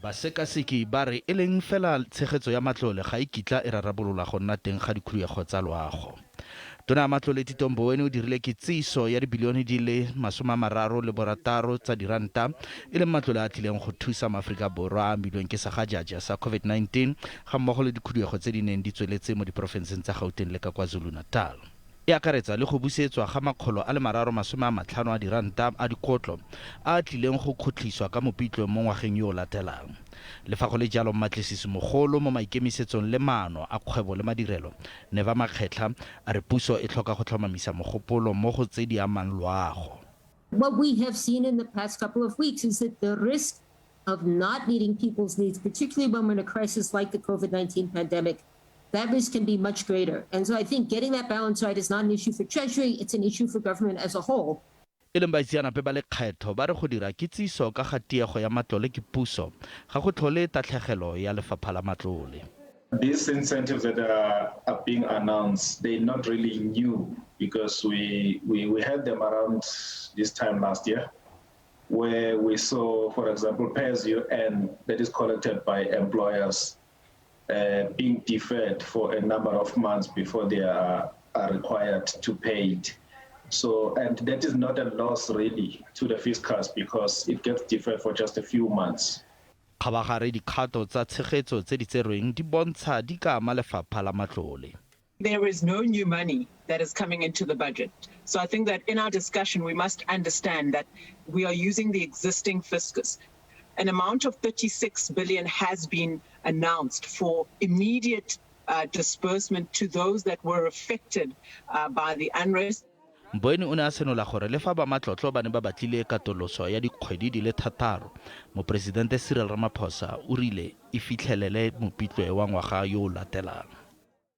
Basekaseki ba re e leng fela tshegetso ya matlole ga e kitla e rarabolola go nna teng ga dikhuduego tsa loago. Tona ya Matlole Tito Mboweni o dirile kitsiso ya dibilione di le 36 tsa diranta e leng matlole a a tlileng go thusa maAforika Borwa a a amilweng ke segajaja sa Covid-19 gammogo le dikhuduego tse di neng di tsweletse mo diporofenseng tsa Gauteng le ka KwaZulu-Natal. E akaretsa le go busetswa ga makgolo a le mararo 50 a diranta a dikotlo a a tlileng go khutliswa ka Mopitlwe mo ngwageng yo o latelang. Le fa go le jalo, mmatlisisi mogolo mo maikemisetsong le maano a kgwebo le madirelo, Never Makgetlha, a re puso e tlhoka go tlhomamisa mogopolo mo go tse di amang loago. What we have seen in the past couple of weeks is that the risk of not meeting people's needs, particularly when we're in a crisis like the COVID-19 pandemic, that risk can be much greater. And so I think getting that balance right is not an issue for Treasury, it's an issue for government as a whole. E leng baitseanape ba lekgetho ba re go dira kitsiso ka ga tiego ya matlole ke puso ga go tlhole tatlhegelo ya lefapha la matlole. These incentives that are, are being announced, they're not really new because we, we, we had them around this time last year, where we saw, for example, pay as you earn that is collected by employers being deferred for a number of months before they are, are required to pay it. So, and that is not a loss really to the fiscus because it gets deferred for just a few months. Kgabagare dikgato tsa tshegetso tse di tserweng di bontsha di ka ama lefapha la matlole. There is no new money that is coming into the budget. So I think that in our discussion, we must understand that we are using the existing fiscus. An amount of 36 billion has been announced for immediate disbursement to those that were affected by the unrest. Mboweni o ne a senola gore le fa ba matlotlo ba ne ba batlile katoloso ya dikgwedi di le thataro, Moporesidente Cyril Ramaphosa o rile e fitlhelele Mopitlwe wa ngwaga yo o latelang.